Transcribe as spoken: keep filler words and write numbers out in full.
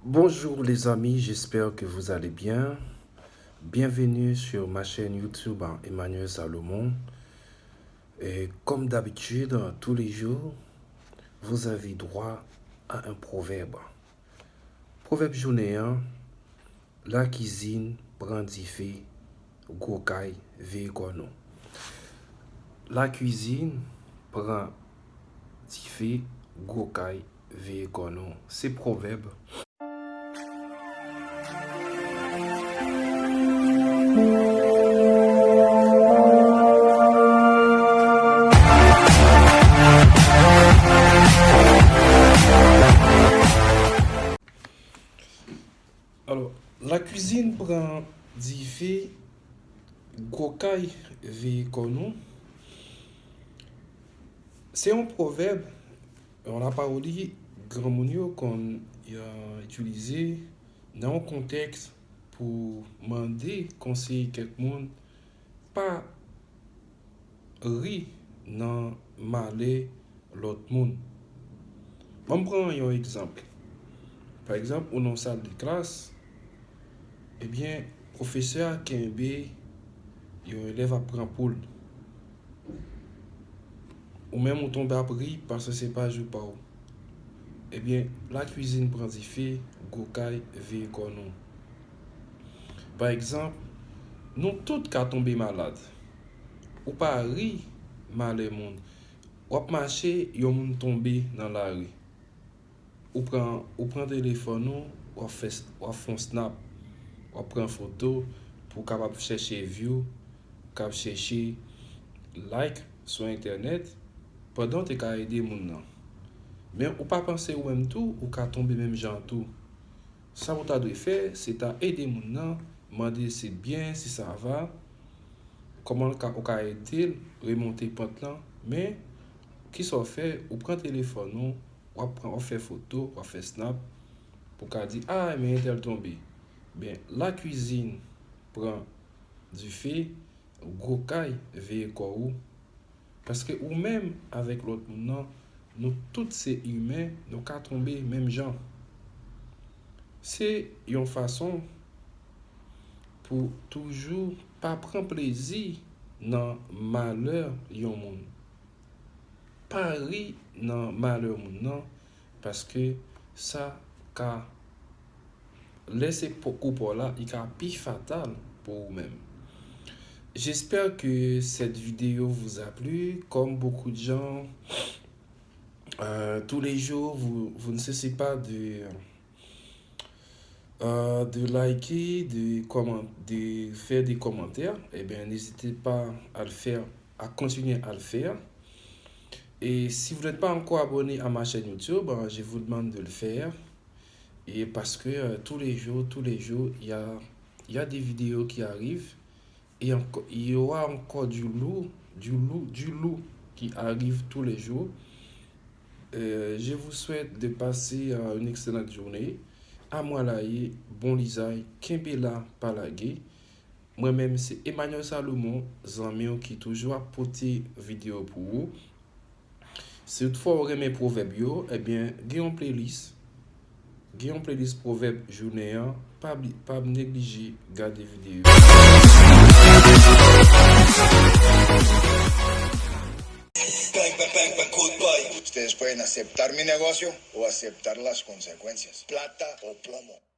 Bonjour les amis, j'espère que vous allez bien. Bienvenue sur ma chaîne YouTube, hein, Emmanuel Salomon. Et comme d'habitude, tous les jours, vous avez droit à un proverbe. Pwovèb jounen an, la cuisine pran dife, gwo kay veye kò nou. La cuisine pran dife, gwo kay veye kò nou. Se pwovèb. Alò, la cuisine pran dife, gwo kay veye kò nou. Se yon pwovèb, yon lapawoli granmoun yo konn, euh, itilize nan yon kontèks pou mande konseye kèk moun pa ri nan malè lòt moun. Ban m pran yon egzanp. Pa egzanp, ou nan yon sal de klas, ebyen, pwofesè a kenbe yon elèv ap pran poul. Ou menm ou tonbe ap ri paske se pa jou pa w. Ebyen, la cuisine pran dife, gwo kay veye kò nou. Pa egzanp, nou tout ka tonbe malad. Ou pa ri malè moun. W ap mache, yon moun tonbe nan lari. Ou pran, ou pran telefòn ou, w ap fè, w ap fè yon snap, w ap pran foto pou w kapab chèche view, k ap chèche like sou entènèt, pandan w te ka ede moun nan. Men ou pa panse ou menm tou, ou ka tonbe menm jan tou. Sa ou ta dwe fè, se ta ede moun nan, mande si l byen, si ça va, kòman l ka, ou ka ede l remonte pant lan, men kisa w fè, ou pran telefòn ou, w ap pran, w ap fè foto, w ap fè snap, pou w ka di, ah, men entèl tonbe. Ben, la cuisine pran dife, gwo kay veye kò ou. Paske ou menm avèk lòt moun nan, nou tout se imen, nou ka tonbe menm jan. Se yon fason pou toujou pa pran plezi nan malè yon moun. Pa ri nan malè moun nan, paske sa ka, lè se pou, pou w la, li ka pi fatal pou ou menm. J'espère que cette vidéo vous a plu. Comme beaucoup de gens, euh, tous les jours, vous, vous ne cessez pas de, euh, de liker, de comment, de faire des commentaires. Eh bien, n'hésitez pas à le faire, à continuer à le faire. Et si vous n'êtes pas encore abonné à ma chaîne YouTube, euh, je vous demande de le faire. Et parce que, euh, tous les jours, tous les jours, il y a, il y a des vidéos qui arrivent. Et encore, il y aura encore du lourd, du lourd, du lourd qui arrive tous les jours. Euh, je vous souhaite de passer, euh, une excellente journée. Amwalaye, bon lizay, kenbe la, pa lage. Mwen menm se Emmanuel Salomon, zanmi w ki toujou ap pote videyo pou ou. Si toutfwa ou renmen pwovèb yo, ebyen, gen yon playlist. Gen yon playlist pwovèb jounen an. Pa bli-, pa neglije gade videyo. Bang, bang, bang, bang, good boy. Ustedes pueden aceptar mi negocio o aceptar las consecuencias. Plata o plomo.